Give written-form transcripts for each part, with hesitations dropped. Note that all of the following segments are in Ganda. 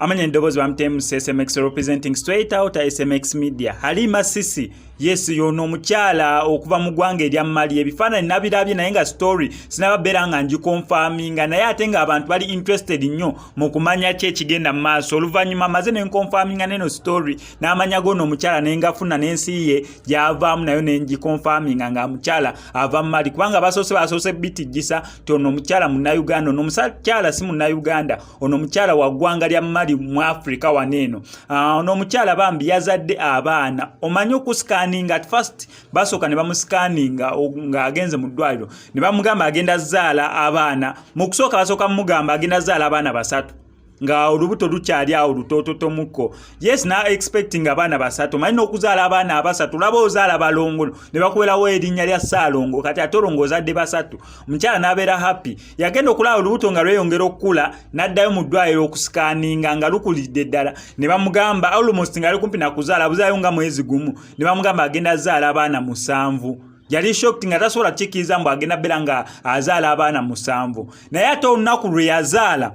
Amanya eddoboozi bamutemu SMX, representing straight out SMX Media. Halima Cissé, yes, yono omukyala okuva mu ggwanga erya Mali. Ebifaananyi nabirabye, naye nga story sinababeera nga ngiconfirminga, naye ate ng'abantu bali interested nnyo mu kumanya ki ekigenda mu maaso. Oluvannyuma maze ne nconfirminga neno story n'amanya g'ono omukyala, nengafuna n'ensi ye gy'avaamu, nayo nengiconfirminga nga mukyala ava mu Mali, kubanga basoose bitijjisa ti ono omukyala Munnayuganda. Ono omukyala si Munnayuganda, ono omukyala wa ggwanga lya Mali mu Africa wano eno. Ono omukyala bambi yazadde abaana. Omanyi okuscanninga, at first basooka ne bamuscanninga ng'agenze mu ddwaliro, ne bamugamba agenda zaala abaana. Mu kusooka basooka mumugamba agenda zaala abaana basatu nga olubuto lukyali awo lutoototomuko. Yes, na expecting abaana basatu. Omanyi n'okuzaala abaana abasatu, olaba ozaala balongo ne bakuwerawo erinnya lya Ssaalongo. Kati ate olwo ng'ozadde basatu, omukyala n'abeera happy. Yagenda okulaba olubuto nga lweyongera okukula, n'addayo mu ddwaliro okuscanninga nga lukulidde ddala, ne bamugamba almost nga ali kumpi nakuzaala, abuzaayo nga mwezi gumu, ne bamugamba agenda zaala abaana 7. Yali shocked nga tasobola kukikkiriza mbu agenda beera nga azaala abaana 7. Naye ate olunaku lwe yazaala,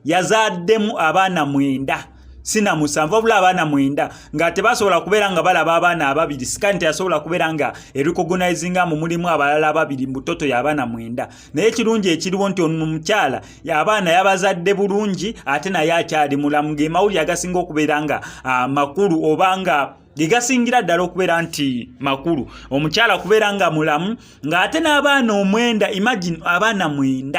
yazaddemu abaana 9, sina 7, wabula abaana 9, nga tebasobola kubeera nga balaba abaana ababiri. Scan teyasobola kubeera nga erecognizinga mu mulimu abalala ababiri mu total y'abaana 9. Naye ekirungi ekiriwo nti ono omukyala abaana yabazadde bulungi, ate naye akyali mulamu. Ng'emawulire agasinga okubeera nga makulu, oba nga gegasingira ddala okubeera nti makulu, omukyala kubeera nga mulamu, ng'ate n'abaana 9. Imagine, abaana 9,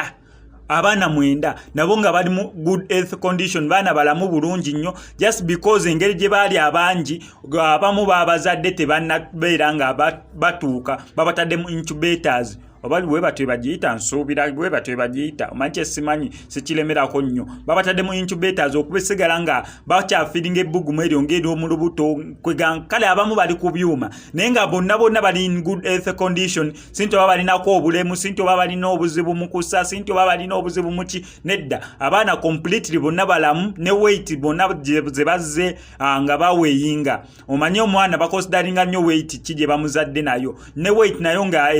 abaana 9 nabo nga bali mu good health condition, baana balamu bulungi nnyo. Just because engeri gye baali abangi, abamu babazadde tebannabeera nga batuuka, babatadde mu incubators, oba bwe batyo bagiyita, nsuubira bwe batyo bagiyita. Omanyi kyesimanyi, sikiremerako nnyo. Babatadde mu incubators okubisigala nga bakyafeelinga ebbugumu eryo ng'ery'omu lubuto. Kale abamu bali ku byuma, naye nga bonna bonna bali in good health condition. Sinti oba balinako obulemu, sinti oba balina obuzibu mu kussa, sinti oba balina obuzibu mu ki. Nedda, abaana completely bonna balamu, ne weight bonna ze bazze nga baweighinga. Omanyi omwana baconsideringa nnyo weight ki gye bamuzadde nayo, ne weight nayo nga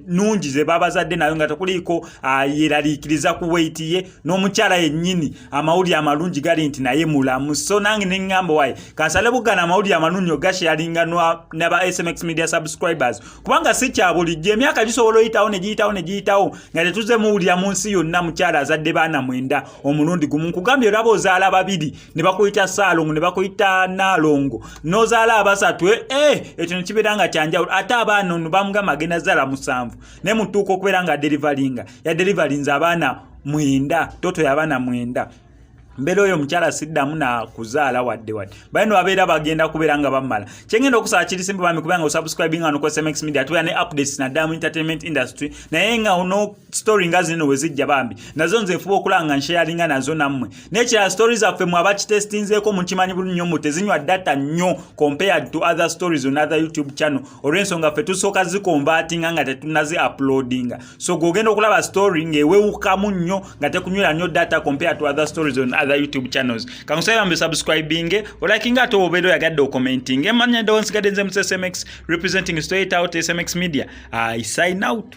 nungi ze babazadde nayo, nga tekuliiko yeraliikiriza ku weight ye. N'omukyala yennyini, amawulire amalungi gali nti naye mulamu. So nange neŋŋamba, waye kansale bugana amawulire amalungi ogasharinga naba SMX Media subscribers, kubanga si kya bulijjo. Emyaka gisobola oyitawo ne giyitawo ne giyitawo nga tetuze muwulira mu nsi yonna mukyala azadde baana 9 omulundi gumu. Nkugambye, olaba ozaala babiri ne bakuyita Saalongo, ne bakuyita Naalongo, n'ozaala abasatu, ekyo ne kibeera nga kyanjawulo. Ate abaana ono bamugamba agenda zaala 7, naye mutuuka okubeera nga deliveringa, yadeliverinze abaana 9, total y'abaana 9. Mbeera oyo omukyala siddamu na kuzaala wadde wadde. Balino babeera bagenda kubeera nga bamala. Kyengenda okusaba kiri simple bambi, kubanga osubscribing wano ku SMX Media, tubeera ne updates naddala mu entertainment industry. Naye nga ono story nga zino we zijja bambi, nazo nze nfuba okulaba nga nsharinga nazo nammwe. N'ekirala, story zaffe mwe abakitestinzeeko mukimanyi bulungi nnyo mu tezinywa data nnyo compared to other stories on other YouTube channel, olw'ensonga ffe tusooka ziconvertinga nga tetunazi uploadinga. So gw'ogenda okulaba story ng'ewewukamu nnyo, nga tekunywera nnyo data compared to other stories on other YouTube channels. Kankusaba bambi subscribing, olikinga, ate obeera oyagadde ocommenting. Emanya ndowooza nsigadde nze mu SMX, representing straight out SMX Media. I sign out.